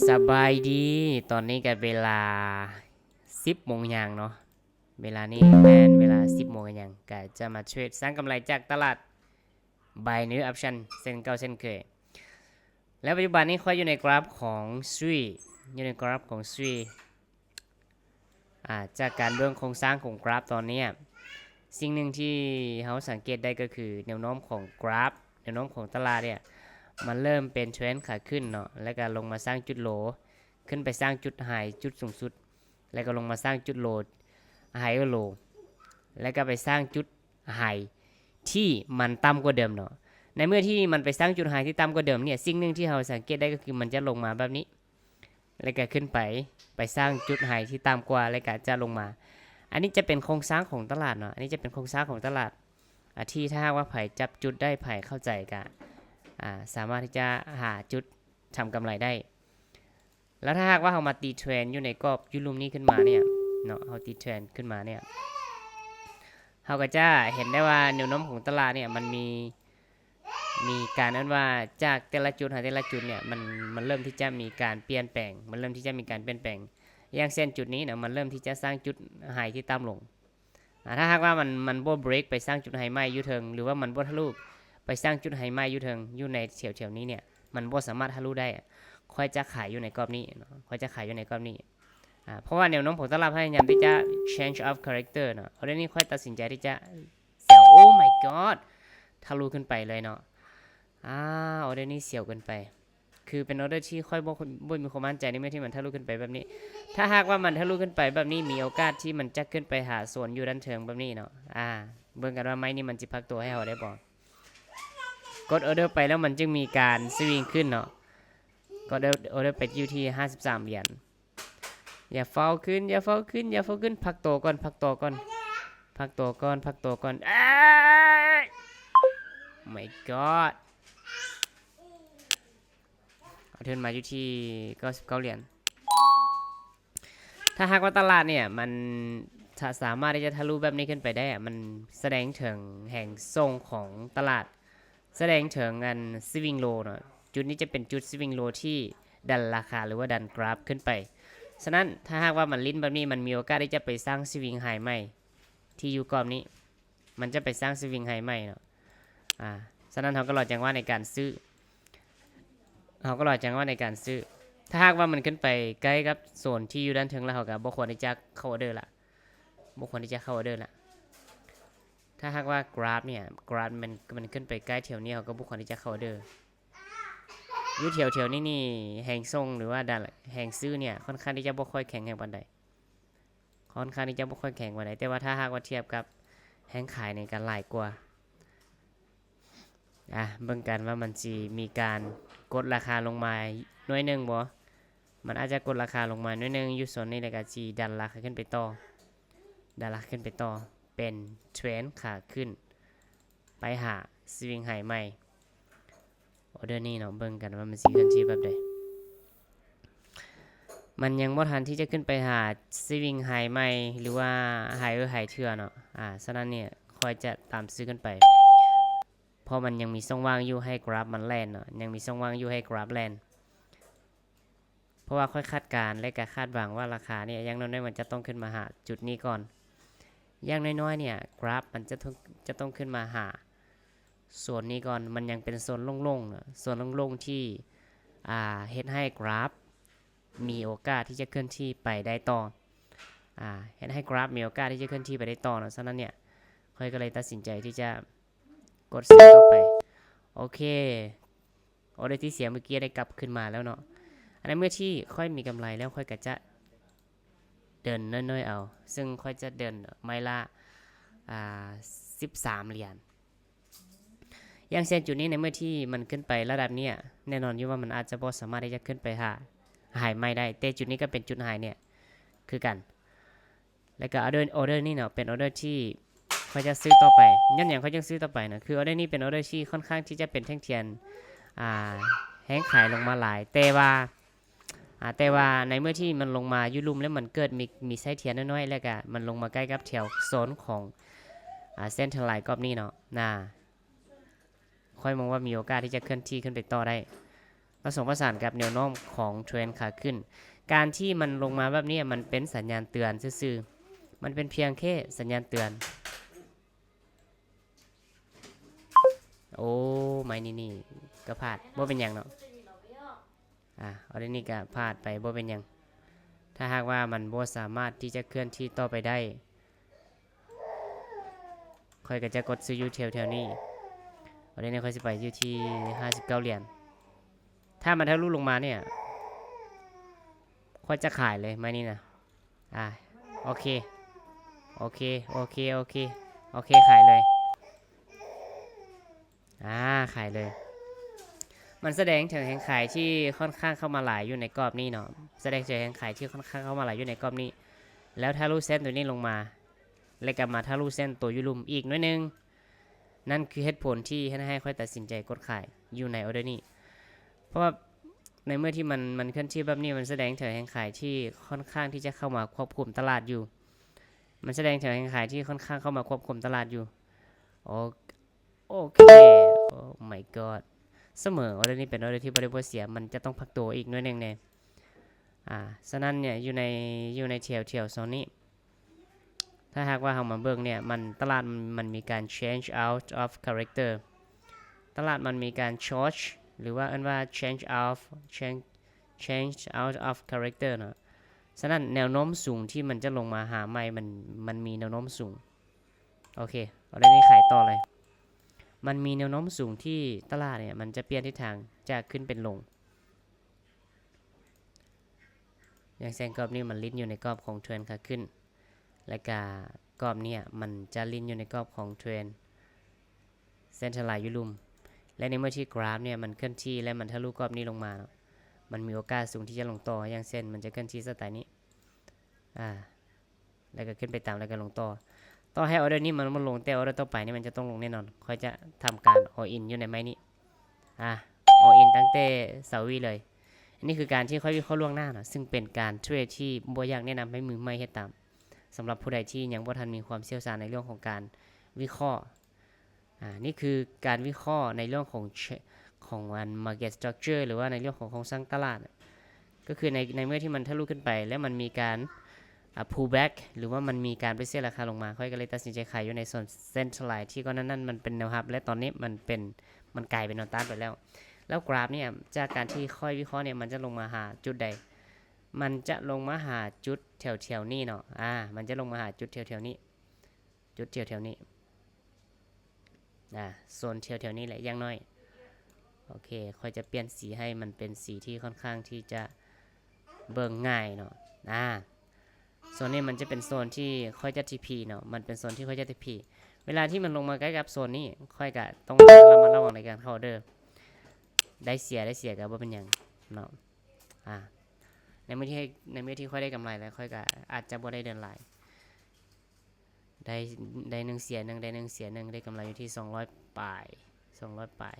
ສະບາຍດີ ຕອນນີ້ກໍເວລາສິບໂມງຢ່າງເນາະ ເວລານີ້ແມ່ນເວລາສິບໂມງຢ່າງ ກໍຈະມາເທຣດສ້າງກຳໄລຈາກຕະຫຼາດ Binary Option ເຊັ່ນເກົ່າເຊັ່ນເຄີຍ. ແລ້ວປັດຈຸບັນນີ້ຂ້ອຍຢູ່ໃນກຣາຟຂອງ Sui ຢູ່ໃນກຣາຟຂອງ Sui ອາ ຈາກການເບິ່ງໂຄງສ້າງຂອງກຣາຟຕອນນີ້ ສິ່ງໜຶ່ງທີ່ເຮົາສັງເກດໄດ້ກໍຄືແນວໂນ້ມຂອງກຣາຟ ແນວໂນ້ມຂອງຕະຫຼາດເນຍ ມັນເລີ່ມເປັນເທຣນຂາຂຶ້ນເນາະ ແລ້ວກໍລົງມາສ້າງຈຸດໂລ ຂຶ້ນໄປສ້າງຈຸດໄຮ ຈຸດສູງສຸດ ແລ້ວກໍລົງມາສ້າງຈຸດໂລ ໄຮໂລ ແລ້ວກໍໄປສ້າງຈຸດໄຮທີ່ມັນຕ່ຳກວ່າເດີມເນາະ. ໃນເມື່ອທີ່ມັນໄປສ້າງຈຸດໄຮທີ່ຕ່ຳກວ່າເດີມເນຍ ສິ່ງໜຶ່ງທີ່ເຮົາສັງເກດໄດ້ກໍຄືມັນຈະລົງມາແບບນີ້ ແລ້ວກໍຂຶ້ນໄປ ໄປສ້າງຈຸດໄຮທີ່ຕ່ຳກວ່າ ແລ້ວກໍຈະລົງມາ. ອັນນີ້ຈະເປັນໂຄງສ້າງຂອງຕະຫຼາດເນາະ ອັນນີ້ຈະເປັນໂຄງສ້າງຂອງຕະຫຼາດ ອາ ທີ່ຖ້າຫາກວ່າໃຜຈັບຈຸດໄດ້ ໃຜເຂົ້າໃຈ ກໍ ອາ ສາມາດທີ່ຈະຫາຈຸດທຳກຳໄລໄດ້. ແລ້ວຖ້າຫາກວ່າເຮົາມາຕີເທຣນຢູ່ໃນກອບຢູ່ລຸ່ມນີ້ຂຶ້ນມາເນຍເນາະ ເຮົາຕີເທຣນຂຶ້ນມາເນຍ ເຮົາກໍຈະເຫັນໄດ້ວ່າແນວໂນ້ມຂອງຕະຫຼາດເນຍ ມັນມີ ມີການ ເອີ້ນວ່າ ຈາກແຕ່ລະຈຸດຫາແຕ່ລະຈຸດເນຍ ມັນ ມັນເລີ່ມທີ່ຈະມີການປ່ຽນແປງ ມັນເລີ່ມທີ່ຈະມີການປ່ຽນແປງ. ຢ່າງເຊັ່ນຈຸດນີ້ເນາະ ມັນເລີ່ມທີ່ຈະສ້າງຈຸດໄຮທີ່ຕ່ຳລົງ. ອາ ຖ້າຫາກວ່າມັນ ມັນບໍ່ເບຣກໄປສ້າງຈຸດໄຮໃໝ່ຢູ່ເທິງ ຫຼືວ່າມັນບໍ່ທະລຸໄປສ້າງຈຸດໄຮໃໝ່ຢູ່ເທິງ ຢູ່ໃນແຖວໆນີ້ເນຍ ມັນບໍ່ສາມາດທະລຸໄດ້ ຂ້ອຍຈະຂາຍຢູ່ໃນກອບນີ້ເນາະ ຂ້ອຍຈະຂາຍຢູ່ໃນກອບນີ້. ອາ ເພາະວ່າແນວໂນ້ມຂອງຕະຫຼາດພະຍາຍາມທີ່ຈະ change of character ເນາະ ອໍເດີນີ້ຂ້ອຍຕັດສິນໃຈທີ່ຈະ Oh my god ທະລຸຂຶ້ນໄປເລີຍເນາະ. ອາ ອໍເດີນີ້ສ່ຽວເກີນໄປ ຄືເປັນອໍເດີທີ່ຂ້ອຍບໍ່ ບໍ່ມີຄວາມໝັ້ນໃຈໃນເມື່ອທີ່ມັນທະລຸຂຶ້ນໄປແບບນີ້. ຖ້າຫາກວ່າມັນທະລຸຂຶ້ນໄປແບບນີ້ ມີໂອກາດທີ່ມັນຈະຂຶ້ນໄປຫາໂຊນຢູ່ດ້ານເທິງແບບນີ້ເນາະ. ອາ ເບິ່ງກັນວ່າໄມ້ນີ້ມັນຊິພັກໂຕໃຫ້ເຮົາໄດ້ບໍ່? ກົດອໍເດີໄປແລ້ວມັນຈຶ່ງມີການສະວິງຂຶ້ນເນາະ. ກົດ ອໍເດີໄປຢູ່ທີ່ຫ້າສິບສາມຫຼຽນ. ຢ່າຟ້າວຂຶ້ນ ຢ່າຟ້າວຂຶ້ນ ຢ່າຟ້າວຂຶ້ນ ພັກໂຕກ່ອນ ພັກໂຕກ່ອນ ພັກໂຕກ່ອນ ພັກໂຕກ່ອນ. ເອີຍ My god ເອົາທຶນມາຢູ່ທີ່ເກົ້າສິບເກົ້າຫຼຽນ. ຖ້າຫາກວ່າຕະຫຼາດເນຍ ມັນ ຖ້າສາມາດທີ່ຈະທະລຸແບບນີ້ຂຶ້ນໄປໄດ້ ມັນສະແດງເຖິງແຮງສົ່ງຂອງຕະຫຼາດ ສະແດງເຖິງອັນ swing low ເນາະ. ຈຸດນີ້ຈະເປັນຈຸດ swing low ທີ່ດັນລາຄາ ຫຼືວ່າດັນກຣາຟຂຶ້ນໄປ. ສະນັ້ນ ຖ້າຫາກວ່າມັນຫຼິ້ນແບບນີ້ ມັນມີໂອກາດທີ່ຈະໄປສ້າງ swing high ໃໝ່ ທີ່ຢູ່ກອບນີ້ ມັນຈະໄປສ້າງ swing high ໃໝ່ເນາະ. ອາ ສະນັ້ນເຮົາກໍລໍຈັງຫວະໃນການຊື້ ເຮົາກໍລໍຈັງຫວະໃນການຊື້. ຖ້າຫາກວ່າມັນຂຶ້ນໄປໃກ້ກັບໂຊນທີ່ຢູ່ດ້ານເທິງແລ້ວ ເຮົາກໍບໍ່ຄວນທີ່ຈະເຂົ້າອໍເດີລະ ບໍ່ຄວນທີ່ຈະເຂົ້າອໍເດີລະ. ຖ້າຫາກວ່າກຣາຟເນຍ ກຣາຟມັນ ມັນຂຶ້ນໄປໃກ້ແຖວນີ້ ເຮົາກໍບໍ່ຄວນທີ່ຈະເຂົ້າອໍເດີ. ຢູ່ແຖວໆນີ້ນີ້ ແຮງສົ່ງ ຫຼືວ່າດັນ ແຮງຊື້ເນຍ ຂ້ອນຂ້າງທີ່ຈະບໍ່ຄ່ອຍແຂງແຮງປານໃດ ຂ້ອນຂ້າງທີ່ຈະບໍ່ຄ່ອຍແຂງປານໃດ. ແຕ່ວ່າຖ້າຫາກວ່າທຽບກັບແຮງຂາຍນີ້ກໍຫຼາຍກວ່າ. ອາ ເບິ່ງກັນວ່າມັນຊິມີການກົດລາຄາລົງມາໜ້ອຍໜຶ່ງບໍ່? ມັນອາດຈະກົດລາຄາລົງມາໜ້ອຍໜຶ່ງຢູ່ໂຊນນີ້ ແລ້ວກໍຊິດັນລາຄາຂຶ້ນໄປຕໍ່ ດັນລາຄາຂຶ້ນໄປຕໍ່ ເປັນເທຣນຂາຂຶ້ນ ໄປຫາ swing high ໃໝ່. ອໍເດີນີ້ເນາະ ເບິ່ງກັນວ່າມັນຊິເຄື່ອນທີ່ແບບໃດ. ມັນຍັງບໍ່ທັນທີ່ຈະຂຶ້ນໄປຫາ swing high ໃໝ່ ຫຼືວ່າ higher high ເທື່ອເນາະ. ອາ ສະນັ້ນເນຍ ຂ້ອຍຈະຕາມຊື້ຂຶ້ນໄປ ເພາະມັນຍັງມີຊ່ອງວ່າງຢູ່ໃຫ້ກຣາຟມັນແລ່ນເນາະ ຍັງມີຊ່ອງວ່າງຢູ່ໃຫ້ກຣາຟແລ່ນ. ເພາະວ່າຂ້ອຍຄາດການ ແລະ ກະຄາດຫວັງວ່າລາຄານີ້ ຢ່າງໜ້ອຍໆ ມັນຈະຕ້ອງຂຶ້ນມາຫາຈຸດນີ້ກ່ອນ ຢ່າງໜ້ອຍໆ ເນຍ ກຣາຟມັນຈະຕ້ອງ ຈະຕ້ອງຂຶ້ນມາຫາໂຊນນີ້ກ່ອນ. ມັນຍັງເປັນໂຊນໂລ່ງໆ ເນາະ ໂຊນໂລ່ງໆ ທີ່ ອາ ເຮັດໃຫ້ກຣາຟມີໂອກາດທີ່ຈະເຄື່ອນທີ່ໄປໄດ້ຕໍ່ ອາ ເຮັດໃຫ້ກຣາຟມີໂອກາດທີ່ຈະເຄື່ອນທີ່ໄປໄດ້ຕໍ່ເນາະ. ສະນັ້ນເນຍ ຂ້ອຍກໍເລີຍຕັດສິນໃຈທີ່ຈະ ກົດຊື້ຕໍ່ໄປ. ໂອເຄ ອໍເດີທີ່ເສຍມື້ກີ້ໄດ້ກັບຄືນມາແລ້ວເນາະ. ອັນໃນເມື່ອທີ່ຂ້ອຍມີກຳໄລແລ້ວ ຂ້ອຍກໍຈະເດີນນ້ອຍໆ ເອົາ ເຊິ່ງຂ້ອຍຈະເດີນໄມ້ລະ ອາ ສິບສາມຫຼຽນ. ຢ່າງເຊັ່ນຈຸດນີ້ ໃນເມື່ອທີ່ມັນຂຶ້ນໄປລະດັບເນີ້ຍ ແນ່ນອນຢູ່ວ່າມັນອາດຈະບໍ່ສາມາດທີ່ຈະຂຶ້ນໄປຫາ high ໃໝ່ໄດ້ ແຕ່ຈຸດນີ້ກໍເປັນຈຸດ high ເນີ້ຍຄືກັນ. ແລ້ວກໍອໍເດີ ອໍເດີນີ້ເນາະ ເປັນອໍເດີທີ່ຂ້ອຍຈະຊື້ຕໍ່ໄປ. ຍ້ອນຫຍັງຂ້ອຍຈຶ່ງຊື້ຕໍ່ໄປນະ? ຄືອໍເດີນີ້ເປັນອໍເດີທີ່ຂ້ອນຂ້າງທີ່ຈະເປັນແທ່ງທຽນ ອ່າ ແຮງຂາຍລົງມາຫຼາຍ ແຕ່ວ່າ ອ່າ ແຕ່ວ່າໃນເມື່ອທີ່ມັນລົງມາຢູ່ລຸ່ມ ແລ້ວມັນເກີດມີ ມີໄສ້ທຽນນ້ອຍໆ ແລ້ວກໍມັນລົງມາໃກ້ກັບແຖວໂຊນຂອງ ອ່າ ເສັ້ນເທຣນລາຍກອບນີ້ເນາະ ນະ ຂ້ອຍມອງວ່າມີໂອກາດທີ່ຈະເຄື່ອນທີ່ຂຶ້ນໄປຕໍ່ໄດ້. ປະສົມປະສານກັບແນວໂນ້ມຂອງເທຣນຂາຂຶ້ນ. ການທີ່ມັນລົງມາແບບນີ້ ມັນເປັນສັນຍານເຕືອນຊື່ໆ, ມັນເປັນພຽງແຄ່ສັນຍານເຕືອນ. ໂອ້ ໄມ້ນີ້ນີ້ກໍພາດ, ບໍ່ເປັນຫຍັງເນາະ. ອາ ອໍເດີນີ້ກໍພາດໄປ, ບໍ່ເປັນຫຍັງ. ຖ້າຫາກວ່າມັນບໍ່ສາມາດທີ່ຈະເຄື່ອນທີ່ຕໍ່ໄປໄດ້, ຂ້ອຍກໍຈະກົດຊື້ຢູ່ແຖວໆນີ້. ອໍເດີນີ້ຂ້ອຍຊິໄປຢູ່ທີ່ຫ້າສິບເກົ້າຫຼຽນ. ຖ້າມັນທະລຸລົງມານີ້ ຂ້ອຍຈະຂາຍເລີຍໄມ້ນີ້ນະ. ອາ ໂອເຄ ໂອເຄ ໂອເຄ ໂອເຄ ໂອເຄ ຂາຍເລີຍ. ອາ ຂາຍເລີຍ. ມັນສະແດງເຖິງແຮງຂາຍທີ່ຄ່ອນຂ້າງເຂົ້າມາຫຼາຍຢູ່ໃນກອບນີ້ເນາະ, ສະແດງເຖິງແຮງຂາຍທີ່ຄ່ອນຂ້າງເຂົ້າມາຫຼາຍຢູ່ໃນກອບນີ້ ແລ້ວທະລຸເສັ້ນໂຕນີ້ລົງມາ ແລ້ວກໍມາທະລຸເສັ້ນໂຕຢູ່ລຸ່ມອີກໜ້ອຍໜຶ່ງ. ນັ້ນຄືເຫດຜົນທີ່ເຮັດໃຫ້ຂ້ອຍຕັດສິນໃຈກົດຂາຍຢູ່ໃນອໍເດີນີ້ ເພາະວ່າໃນເມື່ອທີ່ມັນ ມັນເຄື່ອນທີ່ແບບນີ້ ມັນສະແດງເຖິງແຮງຂາຍທີ່ຄ່ອນຂ້າງທີ່ຈະເຂົ້າມາຄວບຄຸມຕະຫຼາດຢູ່, ມັນສະແດງເຖິງແຮງຂາຍທີ່ຄ່ອນຂ້າງເຂົ້າມາຄວບຄຸມຕະຫຼາດຢູ່. ໂອ ໂອເຄ Oh my god ສະເໝີ. ອໍເດີນີ້ເປັນອໍເດີທີ່ບໍ່ໄດ້ບໍ່ເສຍ, ມັນຈະຕ້ອງພັກໂຕອີກໜ້ອຍໜຶ່ງແດ່. ອາ ສະນັ້ນເນຍ ຢູ່ໃນ ຢູ່ໃນແຖວໆໂຊນນີ້ ຖ້າຫາກວ່າເຮົາມາເບິ່ງເນຍ ມັນ ຕະຫຼາດມັນມີການ change out of character, ຕະຫຼາດມັນມີການ change ຫຼືວ່າເອີ້ນວ່າ change out change change out of character ເນາະ. ສະນັ້ນແນວໂນ້ມສູງທີ່ມັນຈະລົງມາຫາໃໝ່ ມັນ ມັນມີແນວໂນ້ມສູງ. ໂອເຄ ອໍເດີນີ້ຂາຍຕໍ່ເລີຍ. ມັນມີແນວໂນ້ມສູງທີ່ຕະຫຼາດເນຍ ມັນຈະປ່ຽນທິດທາງຈາກຂຶ້ນເປັນລົງ. ຢ່າງເຊັ່ນກອບນີ້ມັນຫຼິ້ນຢູ່ໃນກອບຂອງເທຣນຂາຂຶ້ນ ແລະກະກອບເນີ້ຍມັນຈະຫຼິ້ນຢູ່ໃນກອບຂອງເທຣນເສັ້ນເທຣນລາຍຢູ່ລຸ່ມ ແລະໃນເມື່ອທີ່ກຣາຟເນີ້ຍມັນເຄື່ອນທີ່ ແລະມັນທະລຸກອບນີ້ລົງມາເນາະ ມັນມີໂອກາດສູງທີ່ຈະລົງຕໍ່. ຢ່າງເຊັ່ນມັນຈະເຄື່ອນທີ່ສະໄຕນີ້ ອາ ແລ້ວກໍຂຶ້ນໄປຕາມ ແລ້ວກໍລົງຕໍ່. ຕໍ່ໃຫ້ອໍເດີນີ້ມັນບໍ່ລົງ ແຕ່ອໍເດີຕໍ່ໄປນີ້ມັນຈະຕ້ອງລົງແນ່ນອນ. ຂ້ອຍຈະທຳການ all in ຢູ່ໃນໄມ້ນີ້ ອາ all in ຕັ້ງແຕ່ເຊົາວີເລີຍ. ອັນນີ້ຄືການທີ່ຂ້ອຍວິເຄາະລ່ວງໜ້າເນາະ ຊຶ່ງເປັນການເທຣດທີ່ບໍ່ຢາກແນະນຳໃຫ້ມືໃໝ່ເຮັດຕາມ. ສຳລັບຜູ້ໃດທີ່ຍັງບໍ່ທັນມີຄວາມຊ່ຽວຊານໃນເລື່ອງຂອງການວິເຄາະ ອາ ນີ້ຄືການວິເຄາະໃນເລື່ອງຂອງ ຂອງອັນ market structure ຫຼືວ່າໃນເລື່ອງຂອງໂຄງສ້າງຕະຫຼາດ ກໍຄືໃນ ໃນເມື່ອທີ່ມັນທະລຸຂຶ້ນໄປ ແລ້ວມັນມີການ ອາ pull back ຫຼືວ່າມັນມີການປະຕິເສດລາຄາລົງມາ ຂ້ອຍກໍເລີຍຕັດສິນໃຈຂາຍຢູ່ໃນໂຊນເສັ້ນເທຣນລາຍທີ່ກ່ອນໜ້ານັ້ນມັນເປັນແນວຮັບ ແລະຕອນນີ້ມັນເປັນ ມັນກາຍເປັນແນວຕ້ານໄປແລ້ວ. ແລ້ວກຣາຟເນີ້ຍ ຈາກການທີ່ຂ້ອຍວິເຄາະເນີ້ຍ ມັນຈະລົງມາຫາຈຸດໃດ? ມັນຈະລົງມາຫາຈຸດແຖວໆນີ້ເນາະ ອາ ມັນຈະລົງມາຫາຈຸດແຖວໆນີ້ ຈຸດແຖວໆນີ້ ອາ ໂຊນແຖວໆນີ້ແຫຼະ ຢ່າງໜ້ອຍ. ໂອເຄ ຂ້ອຍຈະປ່ຽນສີໃຫ້ມັນເປັນສີທີ່ຄ່ອນຂ້າງທີ່ຈະເບິ່ງງ່າຍເນາະ ອາ ໂຊນນີ້ມັນຈະເປັນໂຊນທີ່ຂ້ອຍຈະທີພີເນາະ ມັນເປັນໂຊນທີ່ຂ້ອຍຈະທີພີ. ເວລາທີ່ມັນລົງມາໃກ້ກັບໂຊນນີ້ ຂ້ອຍກະຕ້ອງລະມັດລະວັງໃນການເຂົ້າເດີ. ໄດ້ເສຍ ໄດ້ເສຍກະບໍ່ເປັນຫຍັງເນາະ ອາ ໃນມື້ທີ່ ໃນມື້ທີ່ຂ້ອຍໄດ້ກຳໄລແລ້ວ ຂ້ອຍກະອາດຈະບໍ່ໄດ້ເດີນຫຼາຍ. ໄດ້ ໄດ້ໜຶ່ງເສຍໜຶ່ງ ໄດ້ໜຶ່ງເສຍໜຶ່ງ ໄດ້ກຳໄລຢູ່ທີ່ສອງຮ້ອຍປາຍ ສອງຮ້ອຍປາຍ.